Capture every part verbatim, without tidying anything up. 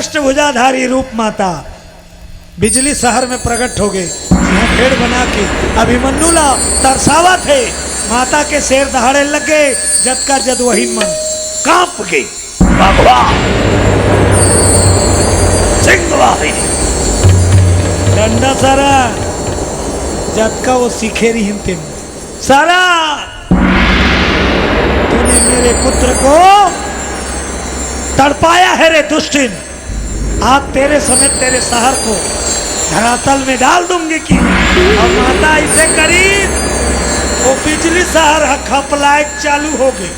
अष्टभुजाधारी रूप माता बिजली सहर में प्रगट होगे। इहाँ भेड़ बना के अभिमन्यु ला तरसावत हे। माता के शेर दहाड़े लगे, जतका जदवहिन मन कांप गे। भगवान सिंह वाहिनी डंडा सारा जतका वो सीखे रिहिन तेन सारा, तूने मेरे पुत्र को तड़पाया है रे दुष्टिन। आज तेरे समेत तेरे सहर को धरातल में डाल दूंगी कि अब माता ऐसे करी, वो बिजली सहर ह खपलाए चालू हो गई।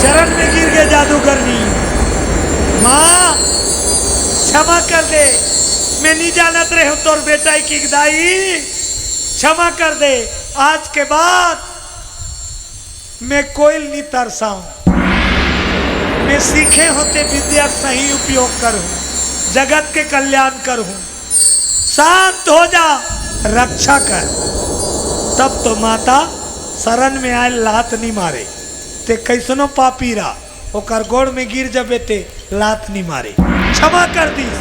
चरण में गिर गए जादूगरनी। माँ, क्षमा कर दे, मैं नहीं जानत रहे हूँ तोर बेटा की दाई, क्षमा कर दे। आज के बाद मैं कोई नहीं तरसाऊं। मैं सीखे होते विद्या सही उपयोग करूं, जगत के कल्याण करूं। शांत हो जा, रक्षा कर। तब तो माता शरण में आए, लात नहीं मारे। ते कैसनो पापी रहा, ओकर गोड़ में गिर जबे ते लात नहीं मारे, क्षमा कर दीस।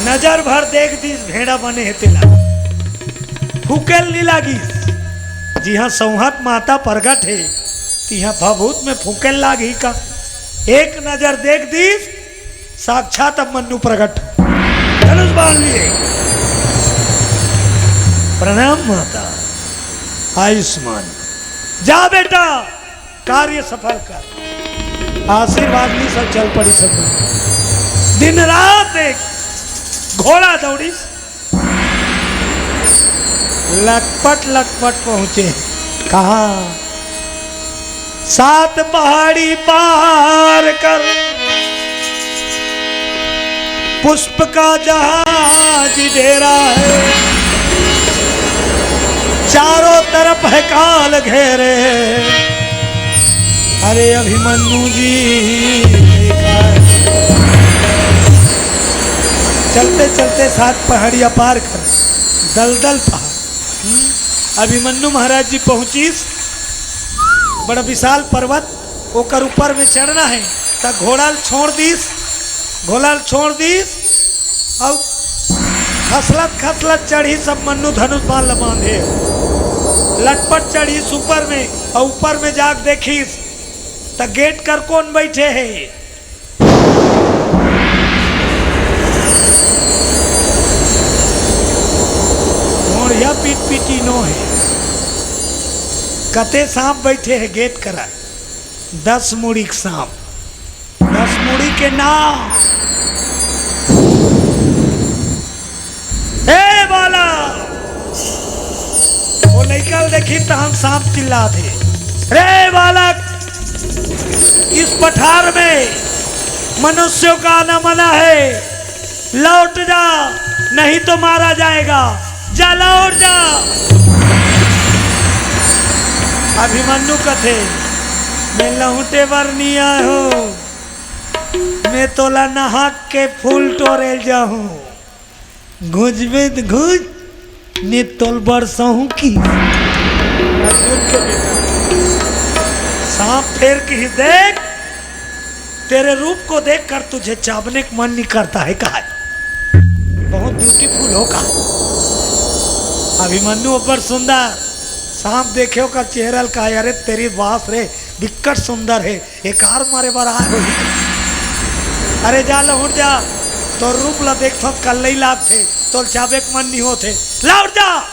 नजर भर देख दीस, भेड़ा बने हे तेला फूकेल नहीं लागिस। जिहाँ सौहत माता प्रगट हे, तिहाँ भभूत में फूकेल लागी का? एक नजर देख दीस, साक्षात अभिमन्यु प्रगट, धनुष बाण लिए। प्रणाम माता, आयुष्मान। जा बेटा, कार्य सफल कर। आशीर्वाद ली सब, चल पड़ी सब। दिन रात एक घोड़ा दौड़ी, लटपट लटपट पहुंचे। कहा, सात पहाड़ी पार कर, पुष्प का जहाज डेरा है, चारों तरफ है काल घेरे। अरे अभिमन्यु जी, चलते चलते सात पहाड़िया पार कर, दलदल पहाड़। हम्म, अभिमन्यु महाराज जी पहुंचिस, बड़ा विशाल पर्वत, ओकर ऊपर में चढ़ना है, त घोड़ा ल छोड़ दीस, घोड़ा ल छोड़ दीस, अउ खसलत खसलत चढ़िस अभिमन्यु, धनुष बाण ल बांधे, लटपट चढ़िस ऊपर में, अउ ऊपर में जाके देखिस त गेट कर कोन बैठे हे? घोड़िया पीट पीटी नो हे। कते सांप बैठे हे गेट करा? दस मुड़ी के सांप। दस मुड़ी के नाम। ए बालक, वो लइका ल देखी तहां सांप चिल्लात हे, "रे बालक, इस पठार में मनुष्यों का आना मना है, लौट जा, नहीं तो मारा जाएगा, जा लौट जा।" अभिमन्यु कथे, "मैं लहुटे बर नहीं आए हूँ, मैं तोला नहाक के फूल टोरे जाहूँ।" घुंचबे त घुंच, ने तोल बरसहूं की। अर्जुन के बेटा, सांप फेर की देख, तेरे रूप को देखकर तुझे चाबने का मन नहीं करता है, कहा है। बहुत ब्यूटीफुल हो, कहा। अभिमन्यु ऊपर सुंदर, सांप देखे ओकर चेहरा ल कहा, "अरे तेरी बास रे, बिकट सुंदर है।" एकार मारे बर आए होही। अरे जा लहुट जा, तोर रूप ला देखथस कल्लई लागथे, तोर चाबे के मन नहीं होथे। लहुट जा,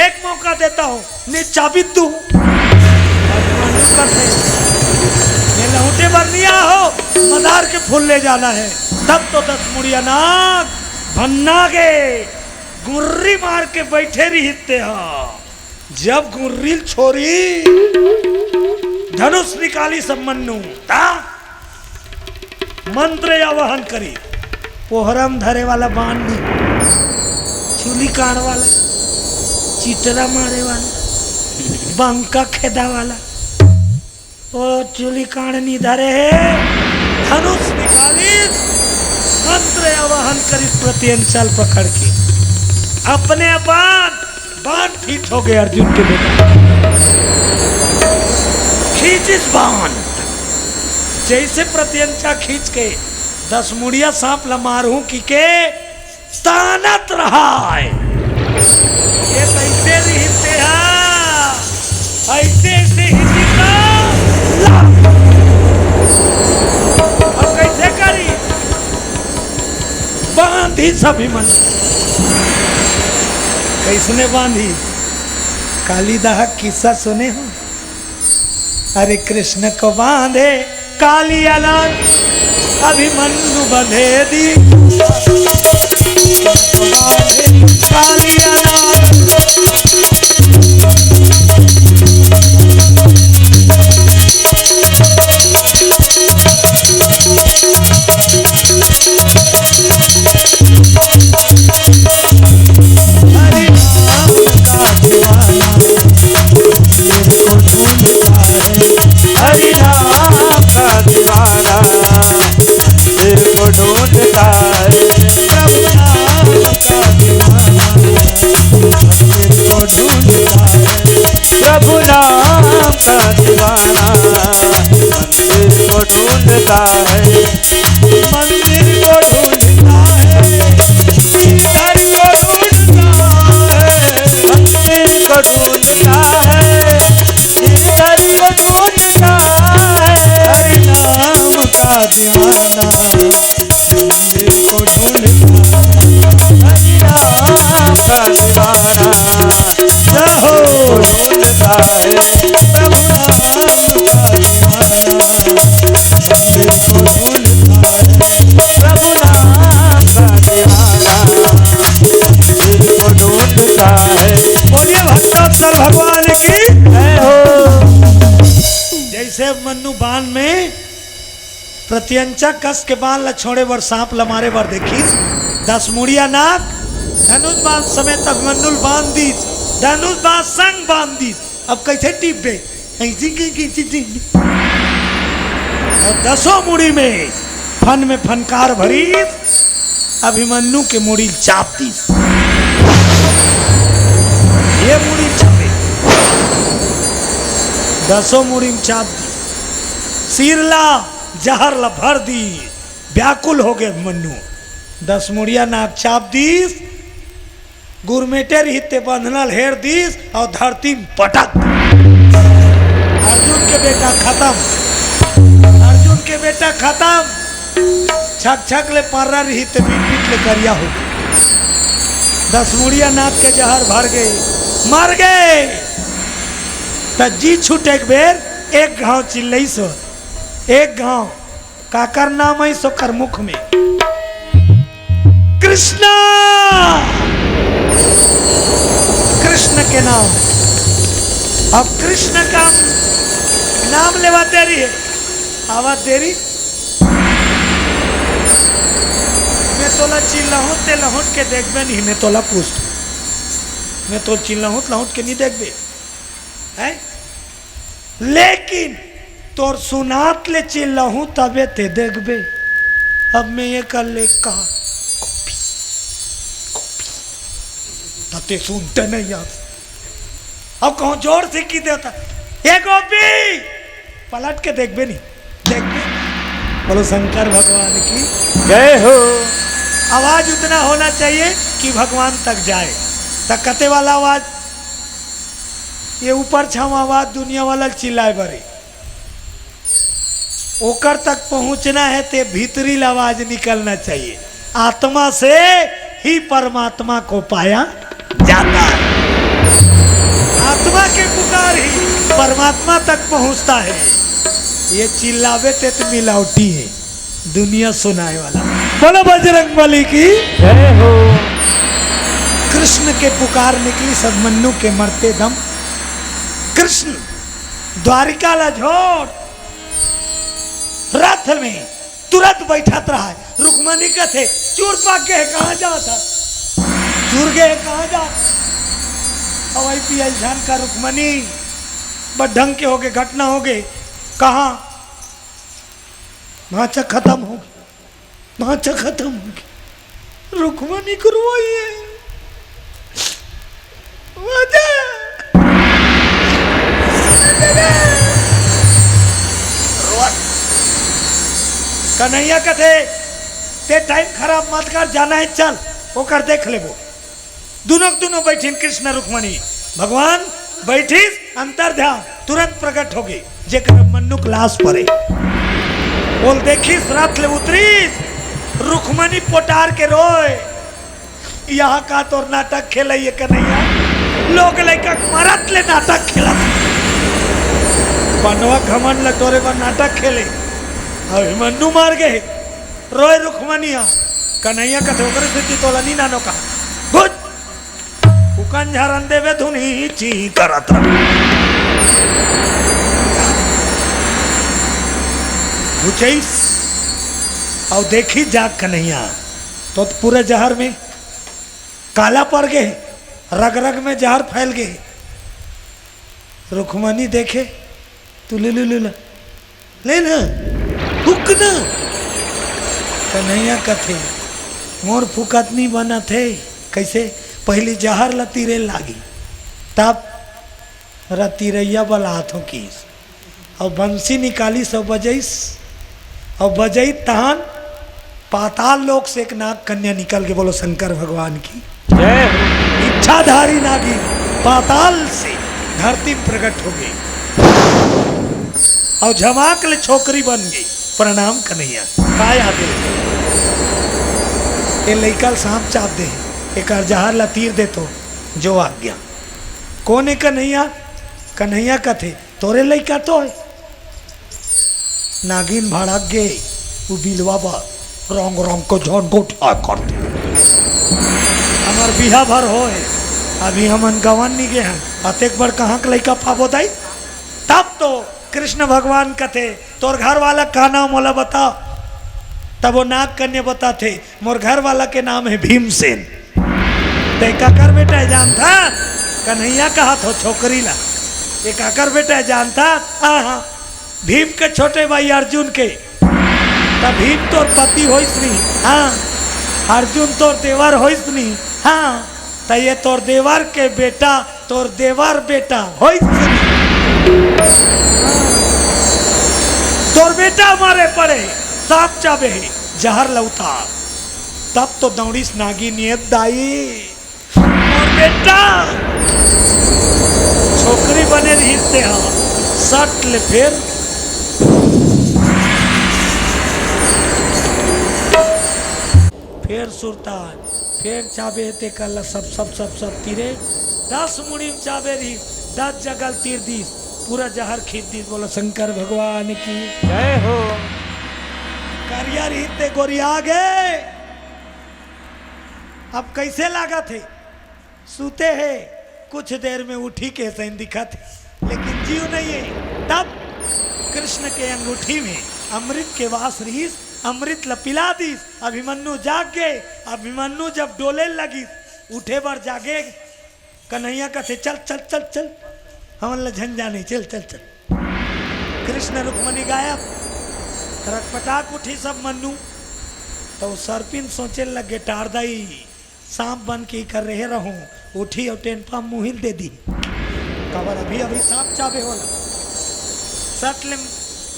एक मौका देता हूँ, ने चाबी दूँ। अभिमन्यु कथे, "मैं लहुटे बर नहीं आए हो, मदार के फूल ले जाना है।" तब तो दस मुड़िया नाग भन्ना गे गुर्री मार के बैठे रहिते हा। जब गुर्री ल छोरी, धनुष निकालिस अभिमन्यु, ता मंत्र आवाहन करी। ओहरा म धरे वाला बाण नहीं, चूली कांड़ वाला, चिटरा मारे वाला, बंका खेदा वाला, ओ चूली कांड़ नहीं धरे हे, धनुष निकालिस, मंत्र आवाहन करिस प्रत्यंचल पकड़ के। अपने अपन बाण फिट हो गए अर्जुन के बेटा। खींचिस बाण, जइसे प्रत्यंचा खींच के दस मुड़िया सांप ला मारहूं कि के तानत रहा है। ये तइसे रिहिस तेहा, अइसे अइसे ही जीता ला। अब कइसे करी? बांधिस अभिमन्यु। कइसने बांधिस? कालिदाह किस्सा सुने हो? अरे कृष्ण को बांधे कालिया लाल, अभिमन्यु बंधे दी। बांधे कालिया लाल। हरि नाम का दीवाना मंदिर को ढूंढता है। हरि नाम का दीवाना मंदिर को ढूंढता है। प्रभु नाम का दीवाना मंदिर को ढूंढता है। प्रभु नाम का दीवाना मंदिर को ढूंढता है। मंदिर को ढूंढता है, श्रीधर को ढूंढता है। मंदिर को ढूंढता है, श्रीधर को ढूंढता है। हरि नाम का दीवाना मंदिर को ढूंढता है। हरि नाम का दीवाना जय हो। ढूंढता है प्रभु नाम का दीवाना। मंदिर को ढूंढता है प्रभु नाम का दीवाना। मंदिर को ढूंढता है। बोलिए भक्तवत्सल भगवान की जय हो। जइसे मन्नू बांध में प्रत्यंचा कस के बांध ला छोड़े बर, सांप ला मारे बर देखिस, दस मुड़िया नाग धनुष बाण समेत अभिमन्यु ल बांध दिस, धनुष बाण संग बांध दिस। अब कइसे टिपबे? अइसे के, के, के, के। अउ दसों मुड़ी में फन में फनकार भरिस, अभिमन्यु के मुड़ी ल चाप दिस। ये मुड़ी ल चापे, दसों मुड़ी में चाप दिस। सिर ला जहर ला भर दिस, व्याकुल हो गे मन्नू। दस मुड़िया नाग चाप दिस, गुरमेटे रहिते बंधना ल हेर दिस अउ धरती में पटक दिस। अर्जुन के बेटा खतम, अर्जुन के बेटा खतम। छक छक ले पर्रा रहिते बीट बीट ले करिया हो गे। दस मुड़िया नाग के जहर भर गे, मर गे। त जी छूटे के बेर एक घांव चिल्लइस, एक घांव। काकर नाम अइस ओकर मुख में? कृष्णा। कृष्ण के नाम। अब कृष्ण का नाम लेवा देरी हे, आवा देरी। मैं तोला चिल्लाहूं, ते लहुट के देखबे नहीं, मैं तोला पूछत हूं। मैं तोला चिल्लाहूं, लहुट के नहीं देखबे, हैं? लेकिन तोर सुनात ले चिल्लाहूं तबे ते देखबे। अब मैं ये कर ले कहा, गोपी, गोपी, त ते सुनते नहीं यार। अब कहूं जोर से की देता, "ए गोपी," पलट के देखबे नहीं, देखबे। बोलो शंकर भगवान की जय हो। आवाज उतना होना चाहिए कि भगवान तक जाए। त कते वाला आवाज, ये ऊपर छावा आवाज दुनिया वाला चिल्लाए बरे, ओकर तक पहुंचना है ते भीतरी आवाज निकलना चाहिए। आत्मा से ही परमात्मा को पाया जाता है। आत्मा के पुकार ही परमात्मा तक पहुंचता है। ये चिल्लावे ते तो मिलावटी है, दुनिया सुनाए वाला। बोलो बजरंग बली की जय हो। कृष्ण के पुकार निकली सब मन्नू के मरते दम। कृष्ण द्वारिका ला छोड़ रथ में तुरंत बैठत रहा। रुक्मणी कथे, "चूर पाक गे हे, कहाँ जात हस? चूर गे हे, कहाँ जात हस?" अउ आई पी आई जान का रुक्मणी, बड़ ढंग के होगे, घटना होगे। कहाँ? भांचा खतम होगे, भांचा खतम होगे। रुक्मणी को रोई है। आजा। रोत। कन्हैया कथे, "ते टाइम खराब मत कर, जाना हे चल, ओकर देख लेबो।" दुनों के दुनों बैठिन कृष्ण रुक्मणी। भगवान बैठिस अंतर ध्यान, तुरंत प्रकट होगे, जेकर मन्नू के लाश परे। ओला देखिस, रथ ले उतरिस, रुक्मणी पोटार के रोय। यहाँ का तोर नाटक खेलइए कन्हैया, लोग लइका के मरत ले नाटक खेलत। बनवा घमंड ल टोरे बर नाटक खेले, अभिमन्यु मर गे, रोय रुक्मणी ह। कन्हैया कथे, "ओकरे सेती तोला नी नानो का, घुच।" उकन झरन देवे धुनी ची करत रह। घुचइस, अउ देखी जाग कन्हैया, तो पूरा जहर में काला पड़ गे, रग रग में जहर फैल गे। रुक्मणी देखे, "तू ले, ले, ले, ले, ले ना, फूक ना।" कन्हैया कथे, "मोर फूकत नी बनत हे।" "कइसे?" "पहिली जहर ल तीरे लागी, तब रतीरैया बलात हो किस।" अउ बंसी निकालिस अउ बजइस, अउ बजई तहान पाताल लोक से एक नाग कन्या निकल के, बोलो शंकर भगवान की जय हो। इच्छाधारी नागिन पाताल से धरती में प्रकट हो गई अउ झमाक ले छोकरी बन गई। प्रणाम कन्हैया, काय आदेश? ए लइका ल सांप चाब दे, एकर जहर ला तीर दे तो जो आज्ञा। कोन ए कन्हैया? कन्हैया कथे, तोरे लइका तो हे। नागिन भड़क गे, उ बिलवा बर रंग रंग के झन गोठिया कर दे। हमर बिहा भर होय, अभी हमन गवन नी गे हन, अतेक बड़ कहाँ के लइका पाबो दाई? तब तो कृष्ण भगवान कथे, "तोर घर वाला का नाम, मोला बता।" तब वो नाग कन्या बताथे, "मोर घर वाला के नाम हे भीमसेन।" "ते काकर बेटा हे जानथा?" कन्हैया कहत हो छोकरी ला, "ये काकर बेटा हे जानथा?" "हाँ, हाँ, भीम के छोटे भाई अर्जुन के।" "त भीम तोर पति होइस नी?" "हाँ।" "अर्जुन तोर देवर होइस नी?" "हाँ।" "त ये तोर देवर के बेटा, तोर देवर बेटा होइस नी?" "हाँ।" "तोर बेटा मारे पड़े, सांप चाबे हे, जहर ल उतार।" तब तो दौड़िस नागिन, "ये दाई, मोर बेटा, छोकरी बने रहिस तेहा, सट ले फेर, फेर सुरताल, फेर चाबे तेकर ला सब, सब, सब, सब तीरे, दस मुड़ी में चाबे रहिस, दस जगह ल तीर दिस, पूरा जहर खींच दिस।" बोलो शंकर भगवान की जय हो। करिया रहिस ते गोरिया गे। अब कइसे लागत हे? सुते हे, कुछ देर में उठी के सैन दिखत हे, लेकिन जीव नहीं हे। तब कृष्ण के अंगूठी में अमृत के वास रहिस, अमृत ल पिला दिस। अभिमन्यु जाग गे। अभिमन्यु जब डोले लगिस, उठे बर जागे, कन्हैया कथे, "चल, चल, चल, चल, हमन ल झन जाने, चल, चल, चल।" कृष्ण रुक्मणी गायब। रटपटाक उठी सब मन्नू। तो सर्पिन सोचे लगे, "टार दाई, सांप बन के कर रहे रहूं, उठी अउ टेनपा मुहिल दे दी। काबर अभी अभी सांप चाबे होला।" सट ले,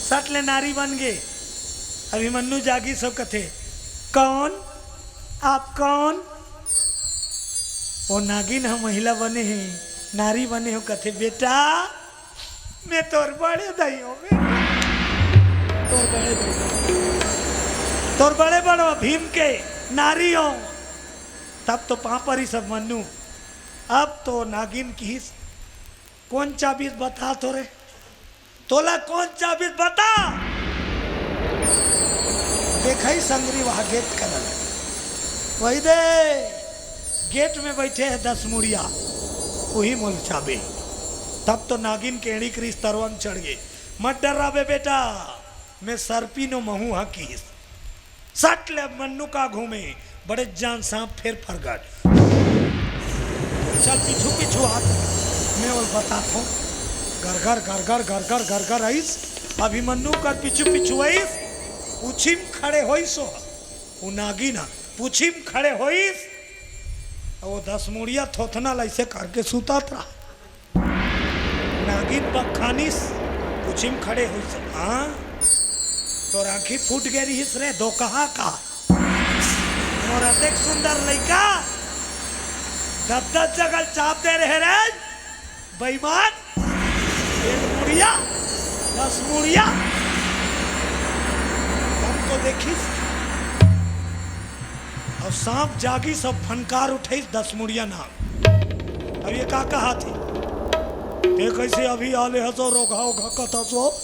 सट ले नारी बन गे। अभिमन्यु जागिस अउ कथे, "कौन? आप कौन?" ओ नागिन ह महिला बने हे, नारी बने हो, कथे, "बेटा, मैं तोर बड़े दाई हों बेटा, तोर बड़े दाई, तोर बड़े बड़वा भीम के नारी हों।" तब तो पांव परिस सब मन्नू। अब तो नागिन किहिस, "कोन चाबिस बता तो रे, तोला कोन चाबिस बता?" देखई संगरी वहा गेट करा, वही दे गेट में बैठे हे दस मुड़िया, उही मोला चाबे। तब तो नागिन के एड़ी करिस, तरवा म चढ़ गे। "मत डर्रा बे बेटा, मैं सर्पिन हों, महूं हा," किहिस। सट ले मन्नू का घूमे, बड़े जान सांप फेर परगट। चल पीछू पीछू आत, मैं ओला बतात हों। गरगर, गरगर, गरगर, गरगर आइस। अभिमन्यु कर पीछू पीछू आइस। पूछी म खड़े होइस ओ, ओ नागिन ह। पूछी म खड़े होइस। ओ दस मुड़िया थोथना ल अइसे करके सुतात रहा। नागिन बखानिस, पूछी म खड़े होइस, "हाँ?" तोर आँखी फूट गे रिहिस रे, दोकहा का। मोर अतेक सुंदर लइका, दस दस जगह चाप दे रहे रे, बेईमान। एक मुड़िया, दस मुड़िया। हम तो देखिस। अब सांप जागिस, अब फनकार उठइस, दस मुड़िया नांग। अब ये का कहाथे? ते कइसे अभी आले हस अउ रोगहा ओगहा कथस ओ?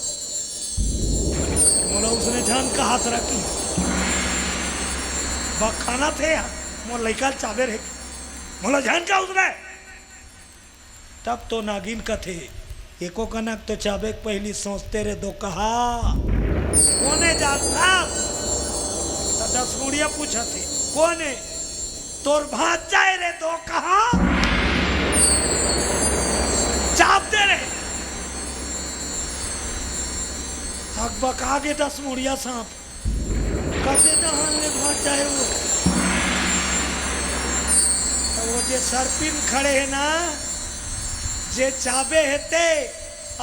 मोला उसने झन कहात रखी। बखानथे यार, मोर लइका ल चाबे रहे। मोला झन कहा उसने। तब तो नागिन कथे, एको कनक तो चाबे के पहिली सोचते रे दोकहा। कोने जानता? त दस मुड़िया पूछथे, कोने? तोर भांचा ए रे दोकहा। चाप दे रे। अकबका गे दस मुड़िया सांप। कते डहन ले भांचा हे वो। त वो जे सरपिन खड़े हे ना, जे चाबे हे ते,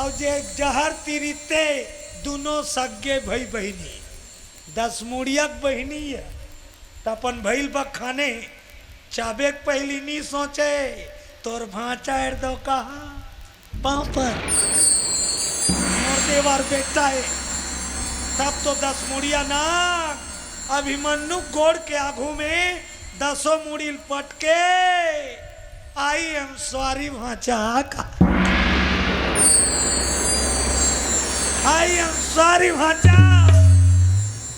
अउ जे जहर तीरिस ते, दुनों सग्गे भई बहिनी। दस मुड़िया के बहिनी हे, त अपन भई ल बखाने, चाबे के पहिली नी सोचे, तोर भांचा ए रे दोकहा। पांव पर मोर देवर बेटा हे। तब तो दस मुड़िया नांग अभिमन्यु गोड़ के आगू में दसों मुड़ी ल पटके, "I am sorry भांचा" कहा। "I am sorry भांचा,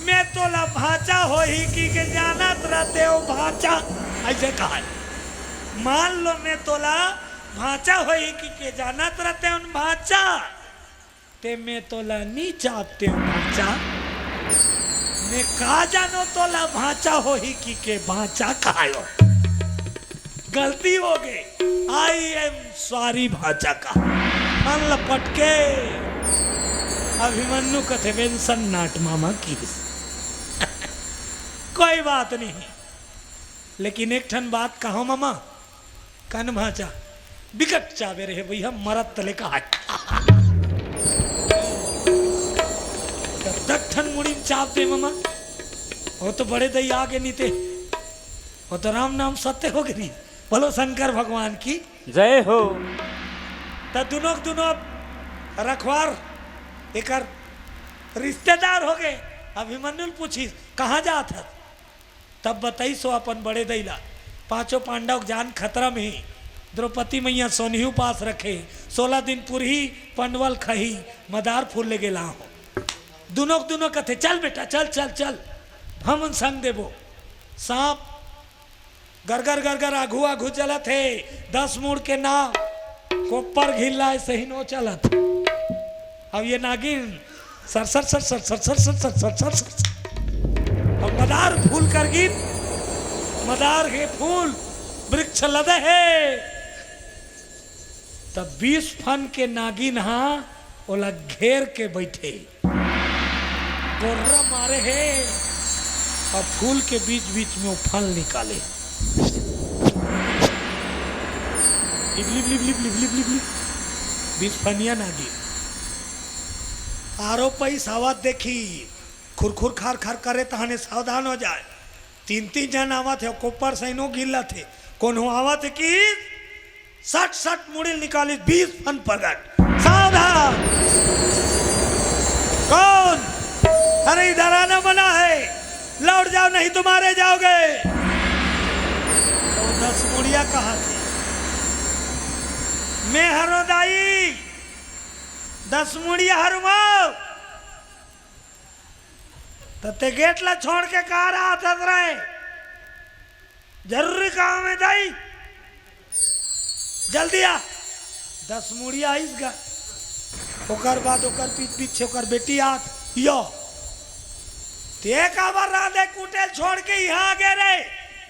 मैं तोला भांचा होही कहिके जानत रहतेंव भांचा।" अइसे कहा, मान लो मैं तोला भांचा होही कहिके जानत रहतेंव भांचा, ते मैं तोला नी चाबतेंव भांचा। मैं का जानों तोला भांचा होही कहिके भांचा कहायों। गलती होगे, I am sorry भांचा कहा। मन ल पटके अभिमन्यु कथे, "वेंसन नाट मामा की।" कोई बात नहीं, लेकिन एक ठन बात कहों मामा, कन भांचा, बिकट चाबे रहे भइया, मरत तले कहा। दस ठन मुड़ी में चाप दे मामा, वो तो बड़े दई आगे नीते, वो तो राम नाम सत्य होगे नी। बोलो शंकर भगवान की जय हो। त दुनों के दुनों अब रखवार एकर रिश्तेदार होगे। अभिमन्यु ल पूछिस, "कहाँ जात हस?" तब बताइस ओ अपन बड़े दई ला, पांचों पांडव के जान खतरा में हे, द्रौपदी मैया सोनही उपास रखे, सोलह दिन पुरही पंडवा ल खही, मदार फूल लेगे ला हों। दुनों के दुनों कथे, "चल बेटा, चल, चल, चल, हमन संग देबो।" सांप गरगर गरगर आघू आघू चलत हे, दस मुड़ के नांग, कोप्पर घिल्लाय सही नो चलत। अब ये नागिन sir sir sir sir sir sir sir sir sir sir sir. अब मदार फूल कर गीत, मदार के फूल वृक्ष लदे हे। तब बीस फन के नागिन हा ओला घेर के बइठे, कोर्रा मारे हे, अउ फूल के बीच-बीच में वो फन निकाले। Lip, lip, lip, lip. बीस फनिया नागिन। आरो पइस आवत देखी, खुरखुर खार खार करे, तहने सावधान हो जाए। तीन तीन झन आवत हे, कोप्पर सइनो गिल्लत हे। कोनो आवत हे कि सट सट मुड़ी ल निकालिस, बीस फन प्रगट। सावधान! कौन? अरे, इधर आना मना है, लौट जाओ, नहीं तो मारे जाओगे। तो दस मुड़िया कहा थी, मैं हरों दाई, दस मुड़िया हरों। त ते गेट ला छोड़ के कहाँ रहत हस रे? जरूरी काम हे दाई, जल्दी आ। दस मुड़िया आइस गा। ओकर बाद ओकर पीछ पीछे ओकर बेटी आत यो। ते काबर रांधे कुटेल छोड़ के इहाँ आगे रे?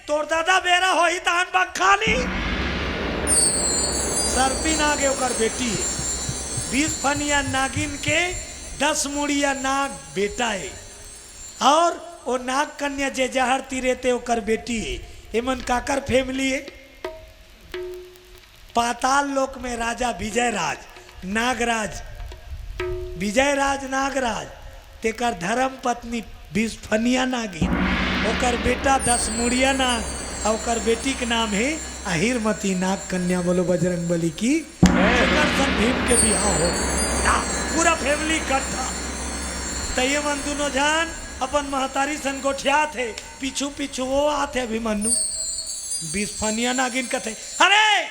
तोर ददा बेरा होही तहन बखानी। सरपिन आगे ओकर बेटी हे। बीस फनिया नागिन के दस मुड़िया नाग बेटा हे। अउ ओ नाग कन्या जे जहर तीरे ते ओकर बेटी हे। एमन काकर family हे? पाताल लोक में राजा विजयराज, नागराज, विजयराज नागराज, तेकर धर्म पत्नी बिस्फनिया नागिन, ओकर बेटा दसमुड़िया नाग, अउ ओकर बेटी के नाम हे अहिरमती नाग कन्या। बोलो बजरंग बली की। जेकर संग भीम के बिहाव हो। ना, पूरा family इकट्ठा। त ये मन दुनों झन अपन महतारी संग गोठियात हे, पीछू पीछू वो आत हे अभिमन्यु। बिस्फनिया नागिन कथे, "अरे,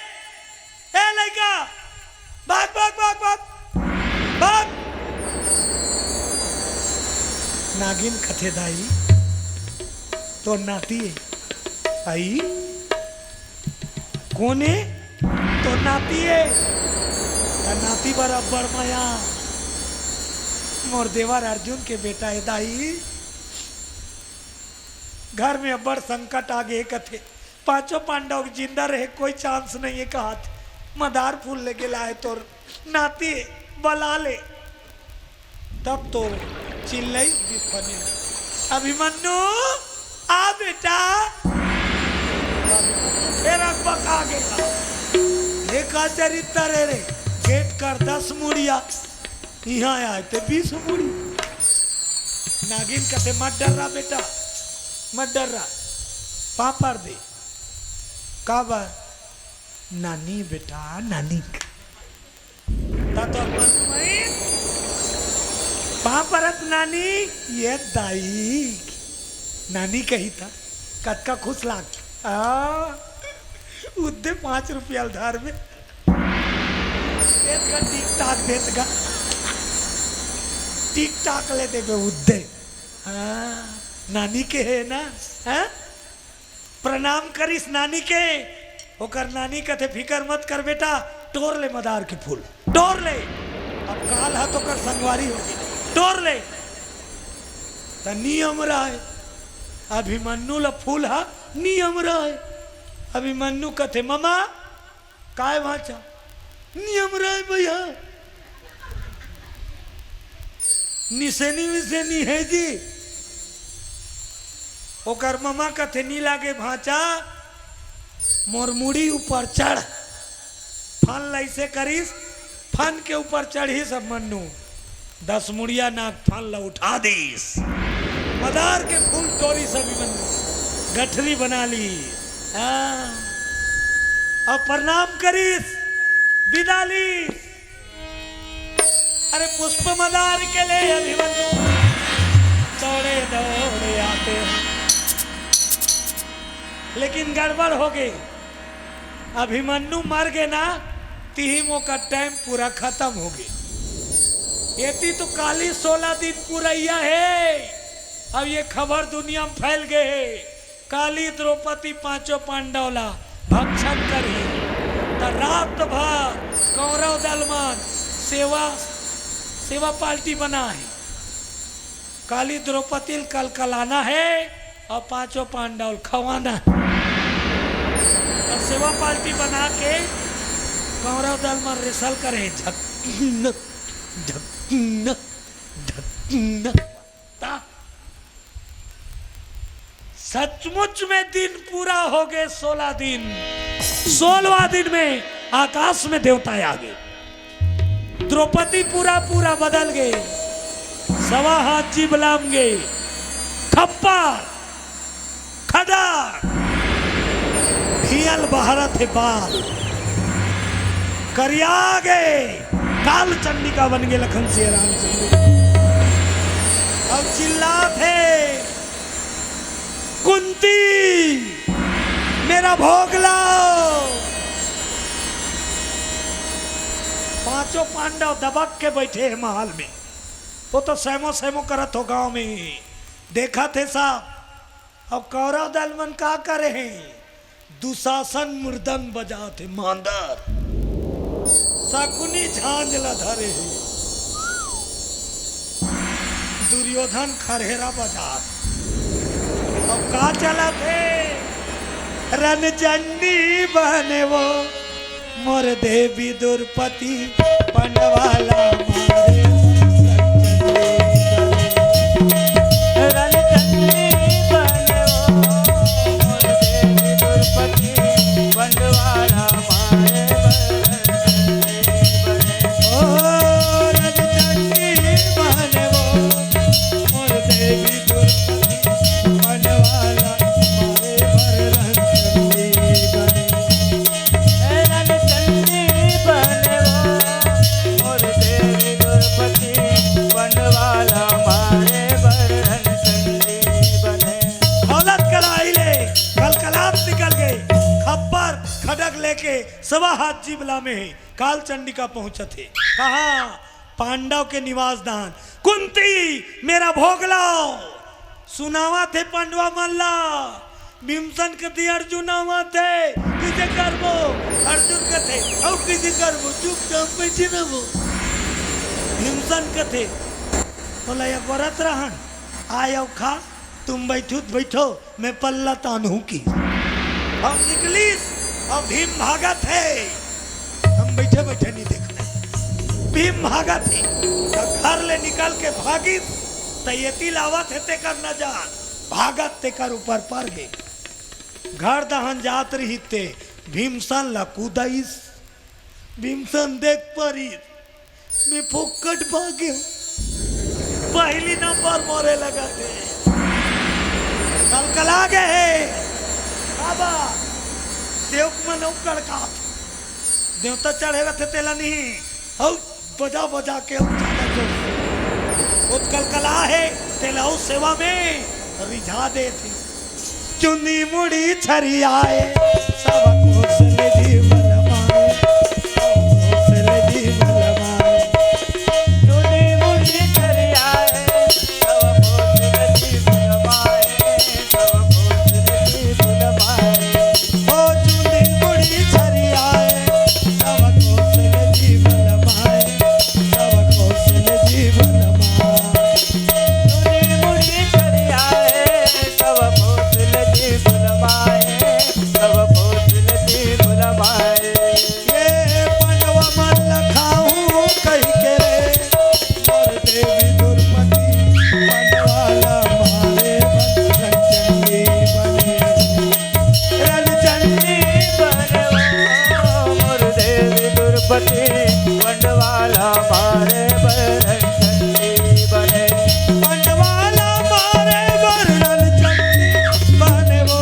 ए लइका, भाग, भाग, भाग, भाग, भाग।" नागिन कथे, "दाई, तोर नाती ए।" "आई, कोन ए?" "तोर नाती ए।" "त नाती बर अब्बड़ मया।" "मोर देवर अर्जुन के बेटा ए दाई, घर में अब्बड़ संकट आ गे," कथे। "पांचों पांडव के जिंदा रहे कोई chance नहीं है," कहत, "मदार फूल ले गेला हे तोर नाती, बला ले।" तब तो चिल्लई बिस्फनिया, "अभिमन्यु, आ बेटा।" फेर अकबका गेला। ये का चरित्र हे रे? गेट कर दसमुड़िया, इहां आय ते बिस्फमुड़ी। नागिन कथे, "मत डर्रा बेटा, मत डर्रा, पांव पर दे।" "काबर?" "नानी बेटा, नानी।" ता तो अपन माई पांव परत नानी, ये दाई। नानी कही ता, कतका खुश लाग। आ, उद्दे पांच रुपया ल धर में। देत गा, टिक टाक देत गा। टिक टाक ले देबे उद्दे। हाँ, नानी के हे ना, हाँ? प्रणाम करिस नानी के। ओकर नानी कथे, "फिकर मत कर बेटा, टोर ले मदार के फूल, टोर ले।" अब काल ह तो ओकर संगवारी होगे, टोर ले। त नियम रहय, अभिमन्यु ल फूल ह नियम रहय। अभिमन्यु कथे, "ममा, काय भांचा?" "नियम रहय भैया, निसेनी विसेनी हे जी।" ओकर ममा कथे, "नी लागे भांचा, मोर मुड़ी ऊपर चढ़।" फन ल अइसे करिस, फन के ऊपर चढ़िस अभिमन्यु। दसमुड़िया नाग फन ल उठा दिस। मदार के फूल टोरिस अभिमन्यु, गठरी बना लिस। हाँ। अब प्रणाम करिस, बिदा लिस। अरे पुष्प मदार के ले अभिमन्यु दौड़े दौड़े आते हैं। लेकिन गड़बड़ होगे, अभिमन्यु मर गे ना, तिही म ओकर time पूरा खतम होगे। एती तो काली सोलह दिन पुरइया हे, अब ये खबर दुनिया म फैल गे हे। काली द्रौपदी पांचों पांडव ला भक्षण करही, त रात भर कौरव दल मन सेवा, सेवा party बनाही। काली द्रौपदी ल कलकलाना हे अउ पांचों पांडव ल खवाना हे। त सेवा party बना के कौरव दल मन wrestle करे, झक, नक, झक, नक, झक, नक। त सचमुच में दिन पूरा होगे, सोलह दिन। सोलहवाँ दिन में आकाश में देवता आगे। द्रौपदी पूरा पूरा बदल गे, सवा हाथ जीभ लाम गे, खप्पर, खदर, भियल बहरत हे बाल, करिया गे, काल चंडिका बन गे लखन सिया राम चंद्र। अब चिल्लात हे, "कुंती, मेरा भोग लाओ।" पांचों पांडव दबक के बइठे हे महल में। वो तो सैमो सैमो करत हो गांव में, देखत हे सब। अब कौरव दल मन का करे हे? दुशासन मृदंग बजात हे, मांदर। शकुनी झांझ ल धरे हे। दुर्योधन खरहेरा बजात। अब का चलत हे? रणचंडी बने वो मोर देवी द्रौपदी, पंडवाला मारे। रणचंडी बने वो मोर देवी द्रौपदी, पंडवाला मारे। ओ रणचंडी बने वो सवा हाथ जीभ लामे हे, काल चंडिका पहुंचत हे। कहाँ? पांडव के निवास दान। कुंती, मेरा भोग लाओ। सुनावत हे पंडवा मन ला। भीमसन कथे, अर्जुन आवत हे, कइसे करबो? अर्जुन कथे, अउ कइसे करबो? चुपचाप बइठे रहिबो। भीमसन कथे, बोला, ये गोरत रहन, आय अउ खा, तुम बैठो त बैठो, मैं पल्ला तानहूं कि। अब निकलिस, अब भीम भागत हे। हम बइठे बइठे नइ देखन। भीम भागत हे। त घर ले निकल के भागिस, त एती ल आवत हे तेकर नजर। भागत तेकर ऊपर पर गे। घर डहन जात रिहिस ते भीमसन ल कुदइस। भीमसन देख परिस, मैं फोकट भागेंव। पहिली नंबर मोरे लगत हे। कलकला गे हे। बाबा, सेवक मन अउ कड़कात। देवता चढ़े रथे तेला नहीं। अउ बजा बजा के अउ जादा जोर से। ओ त कलकला हे, तेला अउ सेवा में रिझा देथे। चुंदी मुड़ी छरियाए, सब कौशल जीवन माए, सब कौशल जीवन माए। चुंदी मुड़ी छरियाए, सब कौशल जीवन माए, सब कौशल जीवन माए। ओ चुंदी मुड़ी छरियाए, सब कौशल जीवन माए, सब कौशल जीवन माए। चुंदी मुड़ी छरियाए, सब कौशल जीवन माए, सब कौशल जीवन माए। ये पंडवा मन ल खाहूं कहिके रे, मोर देवी द्रौपदी, पंडवा ल मारे बर रणचंडी बने। रणचंडी बने वो, मोर देवी द्रौपदी, पंडवा ल मारे बर रणचंडी बने। पंडवा ल मारे बर रणचंडी बने वो,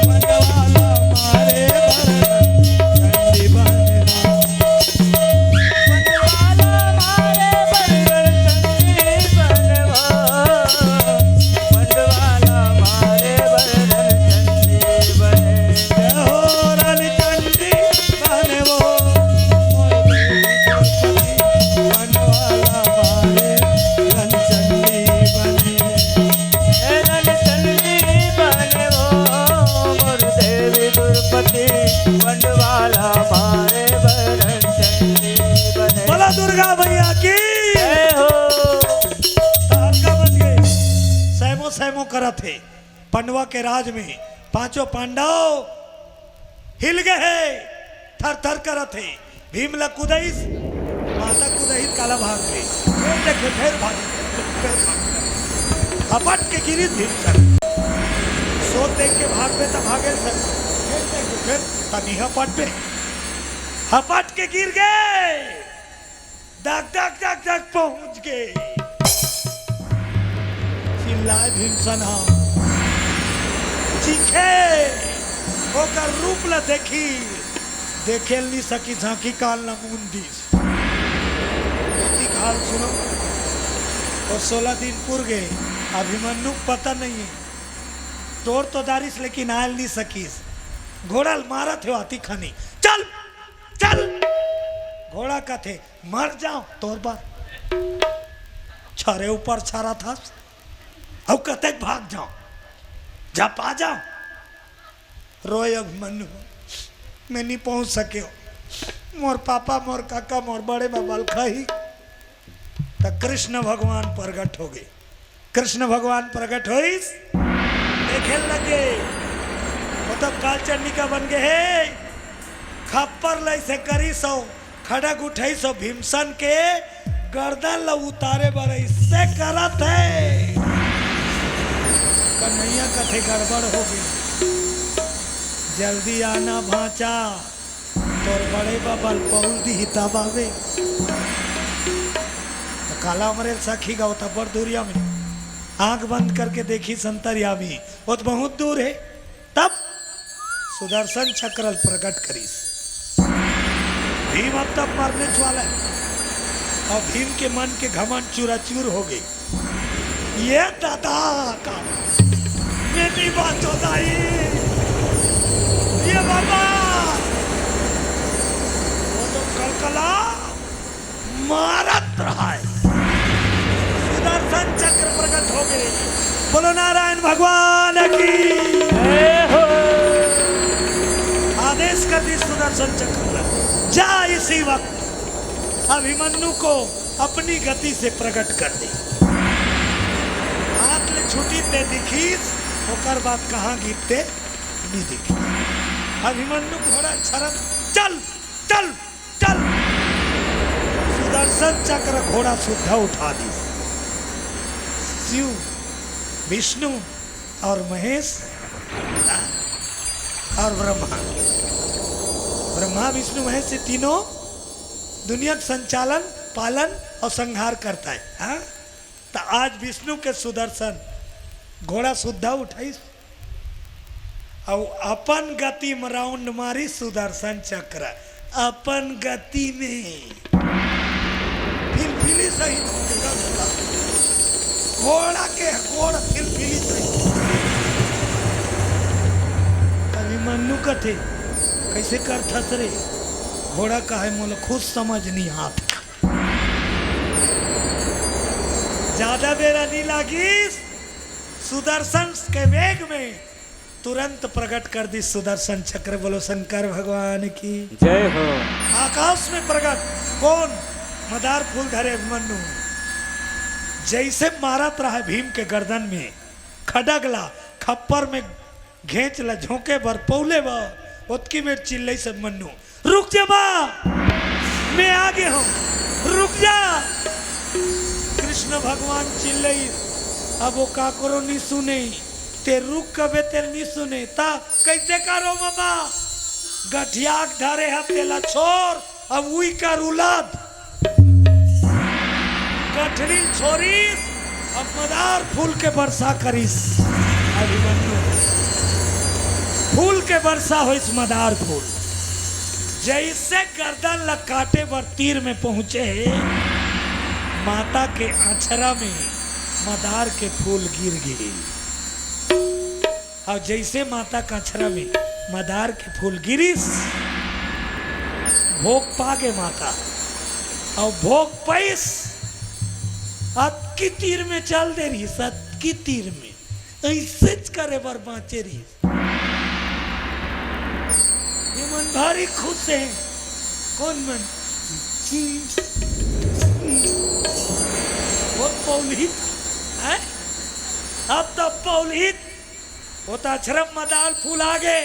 पंडवा ल मारे बर रणचंडी बने वो। पंडवा ल मारे बर रणचंडी बने वो। पंडवा ल मारे बर रणचंडी बने। जय हो रणचंडी बने वो। मोर देवी द्रौपदी, पंडवा ल मारे रणचंडी बने। हे रणचंडी बने वो, मोर देवी द्रौपदी, पंडवा ल मारे बर रणचंडी बने। बोला दुर्गा मैया की। जय हो। तारका बज गे। सैमो सैमो करत हे। पंडवा के राज में पांचों पांडव हिल गे हे, थर थर करत हे। भीम ल कुदइस, माता कुदही त काला भाग गे। फेर देखे, फेर भाग, फेर भाग। हपट के गिरिस भीमसन। सोच देख के भागबे त भागे सक। फेर देखे, फेर तनी हपटबे। हपट के गिर गे। धक धक धक धक पहुंच गे। चिल्लाए भीमसन ह। चीखे। ओकर रूप ल देखिस। देखे ल नइ सकिस, आंखी कान ल मूंद दिस। एती हाल सुनो। ओ सोलह दिन पुर गे। अभिमन्यु के पता नइ हे। तोर तो डारिस लेकिन आय ल नइ सकिस। घोड़ा ल मारत हे अतिखानी। चल, चल। घोड़ा कथे, मर जांव तोर बर। छरे ऊपर छरत हस, अउ कतेक भाग जांव, झपा जांव। रोय अभिमन्यु, मैं नइ पहुंच सकेंव। मोर पापा, मोर काका, मोर बड़े बाबा ल खाही। त कृष्ण भगवान प्रगट हो गे। कृष्ण भगवान प्रगट होइस, देखे लगे, वो तो काल चंडिका बन गे हे। खप्पर ल अइसे करिस अउ खड़ग उठइस अउ भीमसन के गर्दन ल उतारे बर अइसे करत हे। कन्हैया कथे, गड़बड़ हो गे, जल्दी आना भांचा। तोर बड़े बाबा ल पउल दिही तब आबे। त काला हमरे ल सखी गाँव त बड़ दूरिया में। आंख बंद करके देखिस अंतर्यामी, वो त बहुत दूर हे। तब सुदर्शन चक्र ल प्रगट करिस। भीम अब तब मरने वाला हे। अउ भीम के मन के घमंड चूराचूर हो गे। ये दादा का, ये नहीं बात होता ही। ये बाबा, कला मारत रहाय। सुदर्शन चक्र प्रकट हो गए। बोलो नारायण भगवान की। आदेश कर दी सुदर्शन चक्र ला, जा इसी वक्त अभिमन्यु को अपनी गति से प्रकट कर दे। हाथ ले छुटी ते दिखीस, ओकर बाद कहाँ गिरते नहीं दिखी। अभिमन्यु घोड़ा छरम, चल, चल, चल। सुदर्शन चक्र घोड़ा सुद्धा उठा दी। शिव, विष्णु और महेश और ब्रह्मा, ब्रह्मा विष्णु महेश, ये तीनों दुनिया के संचालन, पालन और संहार करता है। हाँ, तो आज विष्णु के सुदर्शन घोड़ा सुद्धा उठाइस, अउ अपन गति में राउंड मारी सुदर्शन चक्र, अपन गति में फिलफिली सहित हो गया घोड़ा। घोड़ा के गोड़ फिलफिली सहित। अभिमन्यु कथे, "कैसे करथस रे?" घोड़ा कहे, "मोला खुद समझ नहीं आत।" ज्यादा बेरा नहीं लागिस, सुदर्शन के वेग में तुरंत प्रकट कर दी सुदर्शन चक्र। बोलो शंकर भगवान की। जय हो। आकाश में प्रकट कौन? मदार फूल धरे अभिमन्यु। जैसे मारत रहा भीम के गर्दन में खड़ग ला, खप्पर में घेंच ला झोंके बर, पौले बर, ओतकी मेर चिल्लइस अभिमन्यु, "रुक जा बा, मैं आगे हूँ, रुक जा।" कृष्ण भगवान चिल्लइस, अब वो काकरो नी सुने, ते रुक कबे तेल नी सुने, ता कैसे करो मामा? गठियाक धरे ह तेला छोर, अब उई कर उलद। गठरी छोरिस, अब मदार फूल के वर्षा करिस। अभिमन्यु फूल के वर्षा होइस, मदार फूल। जैसे गर्दन ला काटे बर तीर में पहुंचे, माता के अँचरा में मदार के फूल गिर गे। अउ जैसे माता के अँचरा में मदार के फूल गिरिस, भोग पागे माता, अउ भोग पाइस, अतकी तीर में चल दे रहिस, अतकी तीर में, ऐसेच करे बर बाँचे रहिस। ये मन भारी खुश हे। कौन मन? वो पौलहित, हैं? अब तो पौलहित, वो तो अँचरा में मदार फूल आगे,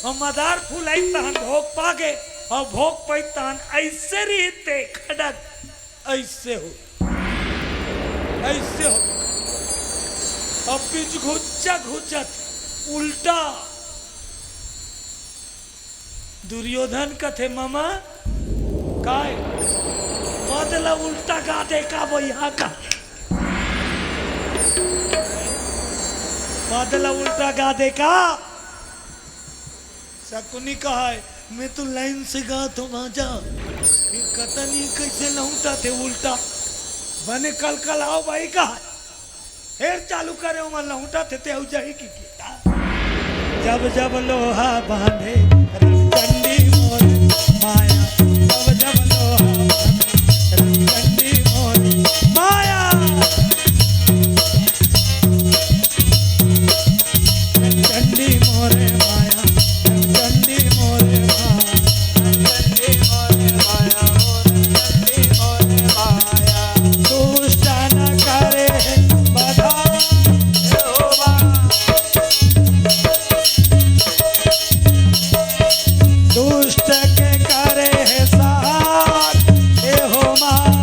अउ मदार फूल आइस तहन भोग पागे, अउ भोग पाइस तहन ऐसे रहिते खड़ग, ऐसे हो, ऐसे हो। अब बीच घुच्चा घुचत उल्टा। दुर्योधन कथे, "मामा, काय? पद ला उल्टा गा दे का वो यहाँ का? पद ला उल्टा गा दे का?" शकुनी कहे, "मैं तो लाइन से गात हूँ भांजा, फिर कतनी कैसे लहुटाथे उल्टा?" बने कल कल आओ भाई कहे, फेर चालू करे, ओमा लहुटाथे ते अउ जाही की, की? जब जब लोहा बांधे रंगचंडी मोर माया, जब जब लोहा बांधे रंगचंडी मोर माया। रंगचंडी मोरे माया, रंगचंडी मोरे माया, रंगचंडी मोरे माया, ओ रंगचंडी मोरे माया। दुष्ट न करे बधाई हो माँ। दुष्ट के करे हे सहार, हे हो माँ।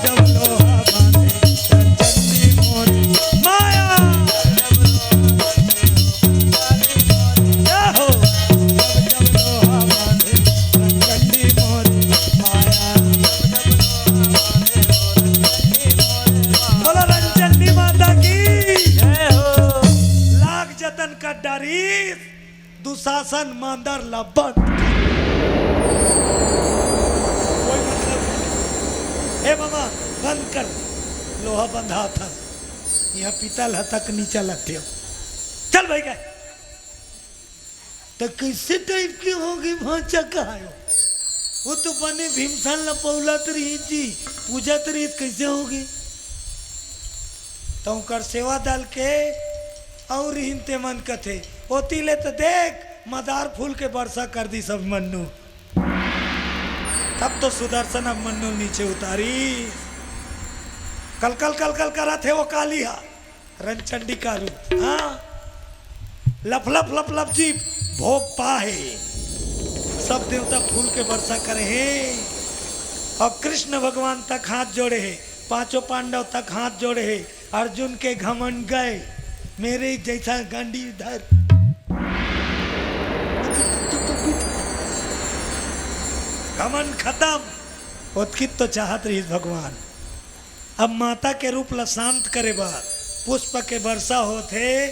जब लोहा बांधे रंगचंडी मोरे माया। जय हो। जब जब लोहा बांधे रंगचंडी मोरे माया। बोलो रंगचंडी माता की। जय हो। लाख जतन कर डारी, दुशासन मांदर ला बंद कर। कोई मतलब नहीं। ए मामा, बंद कर। लोहा बंधा था। यहाँ पीतल ह तक नी चलत हे। चल भाई गए। त कइसे टाइप के होगे भांचा कहायो? वो तो बने भीमसन ल पउलत रहिस जी, पूजत रहिस, कइसे होगे? त ओकर सेवा दल के अउ रिहिन ते मन कथे, ओती ले त देख, मदार फूल के बरसा कर दिस अभिमन्यु। तब तो सुदर्शन अभिमन्यु नीचे उतारिस। कलकल कलकल करत हे वो काली हा। रणचंडी का रूप, हाँ। लप लप लप लप जी भोग पाहे। सब देवता फूल के बरसा करे हे। अउ कृष्ण भगवान तक हाथ जोड़े हे, पांचों पांडव तक हाथ जोड़े हे। अर्जुन के घमंड गए, मेरे जैसा गांडीव धर। घमंड खतम। ओतकी तो चाहत रहिस भगवान। अब माता के रूप ला शांत करे बर पुष्प के वर्षा होत हे।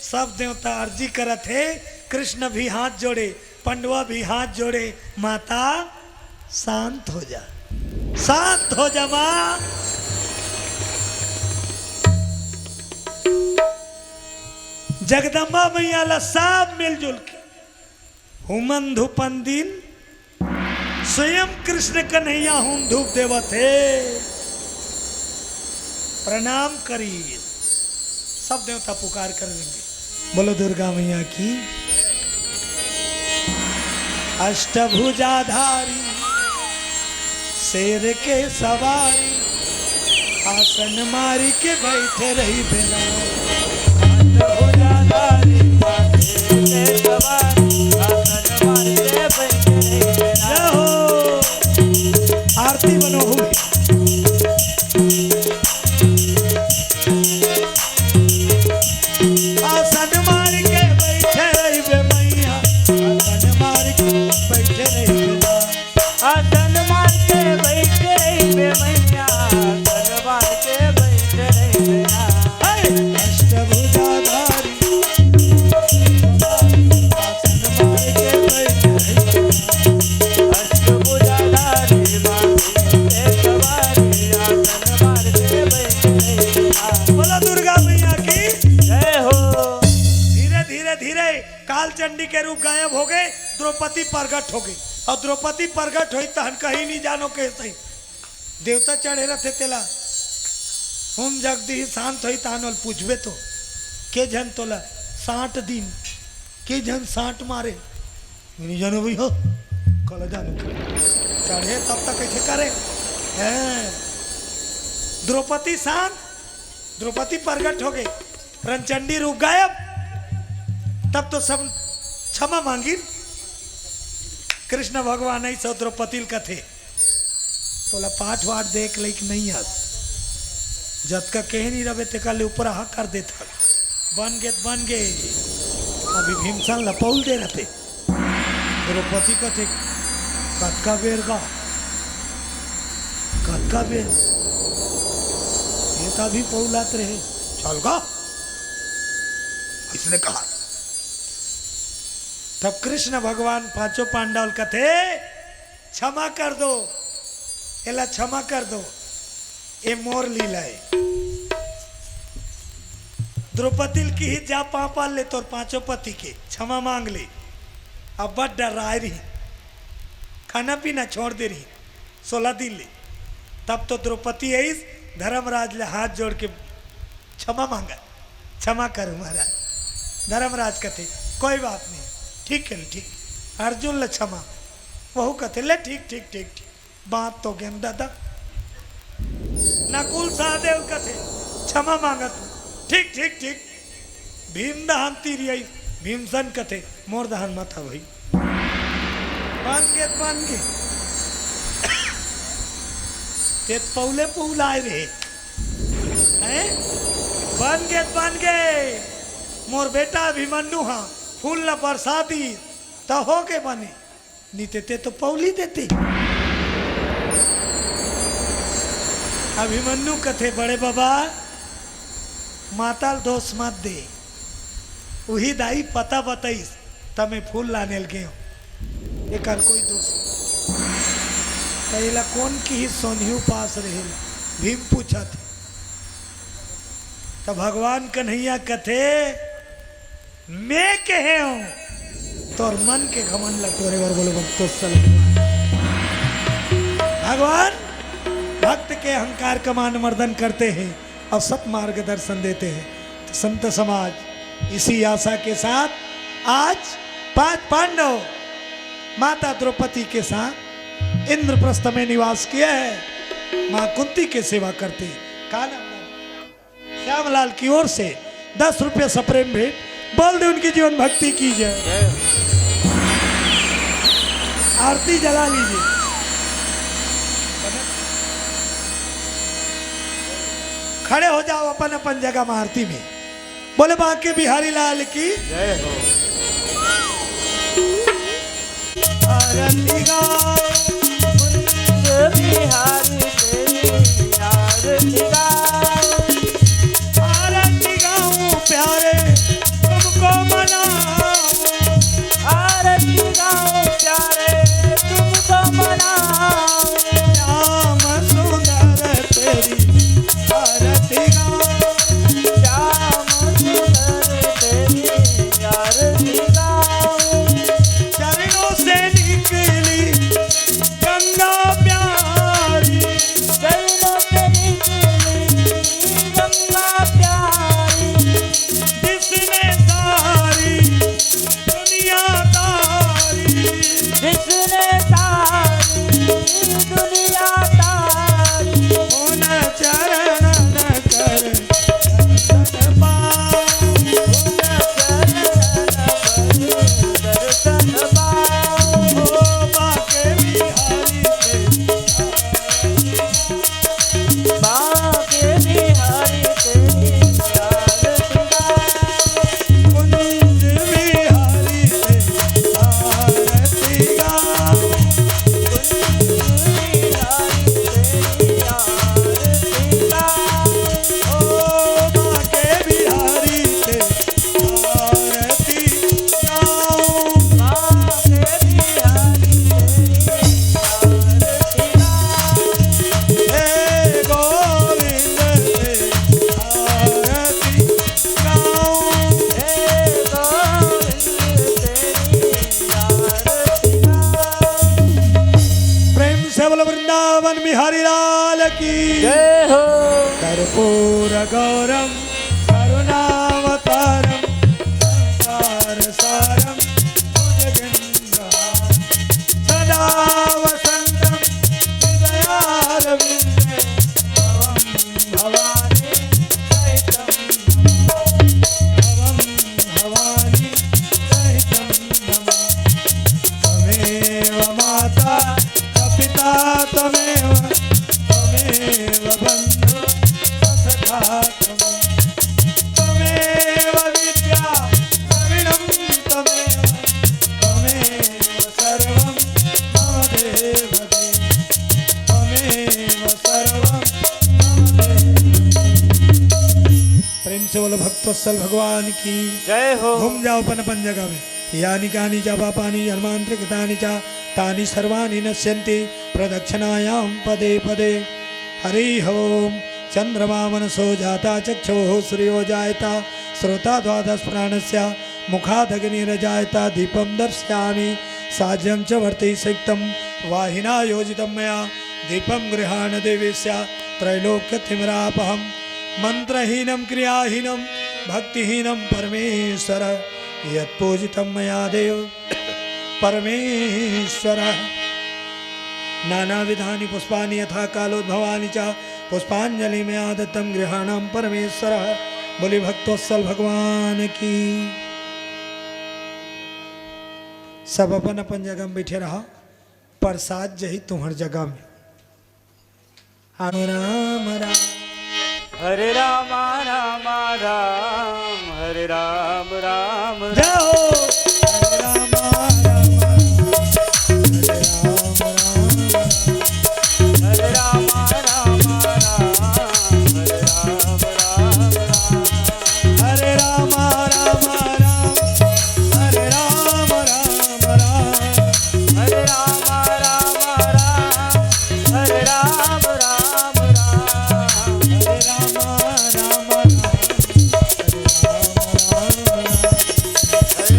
सब देवता अर्जी करत हे, कृष्ण भी हाथ जोड़े, पंडवा भी हाथ जोड़े, माता शांत हो जा, शांत हो जा माँ। जगदम्बा मैया ला सब मिलजुल के हुमन धुपन दिन स्वयं कृष्ण कन्हैया हुम धूप देवत हे। प्रणाम करी। सब देवता पुकार कर देंगे। बोलो दुर्गा मैया की। अष्टभुजाधारी शेर के सवारी, आसन मारी के बैठे रही बेना। अष्टभुजाधारी शेर के सवारी, आसन मारी के बैठे रही बेना। जय हो। आरती बनो हो। आसन मार के बैठे रहिबे मैया, आसन मार के बैठे रहिबे ना। आसन मार के बैठे रहिबे मैया, आसन मार के बैठे रहिबे ना। हे! अष्टभुजाधारी, आसन मार के बैठे रहिबे ना। अष्टभुजाधारी माँ के सवारी, आसन मार के बैठे रहिबे ना। बोलो दुर्गा मैया की जय हो। धीरे धीरे धीरे काल चंडी के रूप गायब हो गए, द्रौपदी प्रगट हो गई। अउ द्रौपदी प्रगट होई तहन कहीं नहीं जानो के सही देवता चढ़े रथे तेला। हुम जगदी शांत होई तहन ओल पूछबे तो, के झन तोला साठ दिन, के झन साठ मारे, नहीं जानो भैया, कल जानो। चढ़े तब तक ऐसे करे हैं। द्रौपदी शांत, द्रौपदी प्रगट हो गई, रणचंडी रूप गायब। तब तो सब क्षमा मांगिन। कृष्ण भगवान ऐसा द्रौपदी ल कथे, तोला पाठ वाठ देख लइक नहीं आस, जतका कहे नहीं रबे तेका ले ऊपर हा कर देत हन। बन गे त बन गे, अभी भीमसन ल पउल दे रहते। द्रौपदी कथे, "कतका बेर गा, कतका बेर?" ये तो अभी पउलात रहे, "चल गा।" इसने कहा। तब कृष्ण भगवान पांचों पांडव ल कथे, "क्षमा कर दो, एला क्षमा कर दो, ये मोर लीला है।" द्रौपदी ल किही, "जा पापा ले तोर पांचों पति के क्षमा मांग ले।" अब बड़ डराए रही, खाना पीना छोड़ दे रही, सोलह दिन ले। तब तो द्रौपदी आइस, धर्मराज ले हाथ जोड़ के क्षमा मांगा, "क्षमा करो महाराज।" धर्मराज कथे, "कोई बात नहीं, ठीक है, ठीक।" अर्जुन ले क्षमा, वहू कथे, "ले ठीक, ठीक, ठीक, ठीक।" बात तो गेन दादा। नकुल सहदेव कथे, "क्षमा मांगत हूँ।" "ठीक, ठीक, ठीक।" भीम दहन तीर आई, भीमसन कथे, "मोर दहन मत हा भाई।" बन गे, बन गे। ते पउले पउलाए रहे। हैं? बन गे, बन गे। मोर बेटा अभिमन्यु हा फूल ला बरसा दी, त हो के बने। नी ते, ते तो पउली देते। अभिमन्यु कथे, "बड़े बाबा, माता ल दोष मत दे, उही दाई पता बताइस, त मैं फूल लाने ल गेंव, एकर कोई दोष नहीं।" त एला कोन किही सोनही उपास रहेला? भीम पूछत हे। त भगवान कन्हैया कथे, "मैं कहे हूँ, तोर मन के घमंड ल तोरे बर बोले भक्तोत्सल। भगवान भक्त के अहंकार का मान मर्दन करते हैं और सत मार्गदर्शन देते हैं। तो संत समाज, इसी आशा के साथ आज पांच पांडव माता द्रौपदी के साथ इंद्रप्रस्थ में निवास किए हैं, माँ कुंती के सेवा करते हैं। का नाम? श्यामलाल की ओर से दस रुपये सप्रेम भेंट। बोल दे उनकी जीवन भक्ति की जय। आरती जला लीजिए। खड़े हो जाओ अपन अपन जगह में आरती में। बोले बांके बिहारी लाल की जय हो। आरती गाओ, कुंज बिहारी तेरी आरती गाओ। आरती गाओ प्यारे, तुमको मनाओ। आरती गाओ प्यारे, तुमको मनाओ। श्याम सुंदर तेरी आरती गाओ। श्याम सुंदर तेरी आरती गाओ। चरणों से निकली गंगा प्यारी। चरणों से निकली गंगा प्यारी। जिसने सारी दुनिया तारी। जिसने सारी दुनिया तारी। उन चरणन कर दर्शन पाओ। उन चरणन कर दर्शन पाओ। ओ बांके बिहारी तेरी बांके बिहारी तेरी आरती गाओ। कुंज बिहारी तेरी आरती गाओ। कुंज बिहारी तेरी आरती गाओ। ओ बांके बिहारी तेरी आरती गाओ। बांके बिहारी तेरी आरती गाओ। हे गोविंद तेरी आरती गाओ। हे गोविंद तेरी आरती गाओ। प्रेम से बोलो वृंदावन बिहारी लाल की जय हो। कर्पूर गौरम करुणावतारम संसार सारम भुजगेंद्रहारम सदा वसंतम हृदयारविंदे भवम भवानी सहितं नमामि। भवम भवानी सहितं नमामि। त्वमेव माता च पिता त्वमेव, त्वमेव बन्धु च सखा त्वमेव। त्वमेव विद्या द्रविणं त्वमेव, त्वमेव सर्वं मम देव देव। त्वमेव सर्वं मम देव देव। प्रेम से बोलो भक्तवत्सल भगवान की जय हो। घूम जाओ अपन अपन जगह में। यानि कानि च पापानि जन्मान्तरकृतानि च तानि सर्वाणि नश्यन्ति प्रदक्षिणायां पदे पदे। हरिः ओम्। चन्द्रमा मनसो जाता चक्षुः सूर्यो जायता श्रोता द्वादश प्राणस्य मुखादग्निर्जायता दीपं दर्शयामि। साज्यं च वर्ति सिक्तं वाहिना योजितं मया दीपं गृहाण देवेश त्रैलोक्यतिमिरापहम्। मन्त्रहीनं क्रियाहीनं भक्तिहीनं परमेश्वर यत्पूजितं मया देव परमेश्वर। नानाविधानि पुष्पाणि यथा कालोद्भवानि च पुष्पाञ्जलि मया दत्तं गृहाण परमेश्वर। बोली भक्तवत्सल भगवान की। सब अपन अपन जगह में बैठे रहा, प्रसाद जही तुम्हर जगह में। हरे राम राम। हरे राम राम राम, हरे राम राम राम। जय हो। हरे राम राम राम, हरे राम राम राम। हरे राम राम राम, हरे राम राम राम। हरे राम राम राम, हरे राम राम राम। हरे राम राम राम, हरे राम राम राम। हरे राम राम राम, हरे राम राम राम। हरे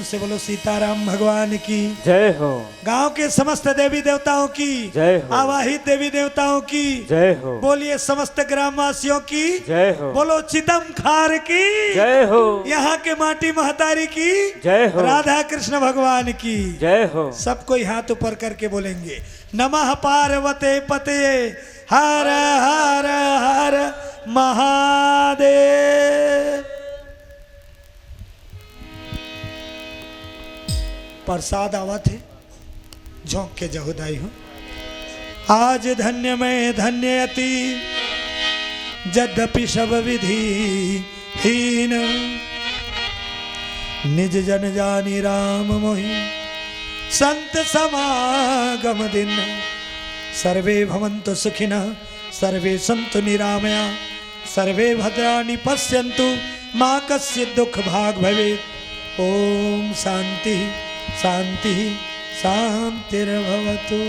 से बोलो सीताराम भगवान की। जय हो। गांव के समस्त देवी देवताओं की। जय हो। आवाहित देवी देवताओं की। जय हो। बोलिए समस्त ग्रामवासियों की। जय हो। बोलो चितम खार की। जय हो। यहाँ के माटी महतारी की। जय हो। राधा कृष्ण भगवान की। जय हो। सब कोई हाथ ऊपर करके बोलेंगे, नमः पार्वते पते, हर हर हर महादेव। प्रसाद आवत हे, झोंक के जहू दाई हो। आज धन्य मैं धन्य अति, जद्यपि सब विधि हीन। निज जन जानी राम मोहि, संत समागम दिन। सर्वे भवन्तु सुखिनः, सर्वे सन्तु निरामया, सर्वे भद्राणि पश्यन्तु, मा कश्चित् दुःख भाग् भवेत्। ओम शांति, शांति, शांतिर्भवतु।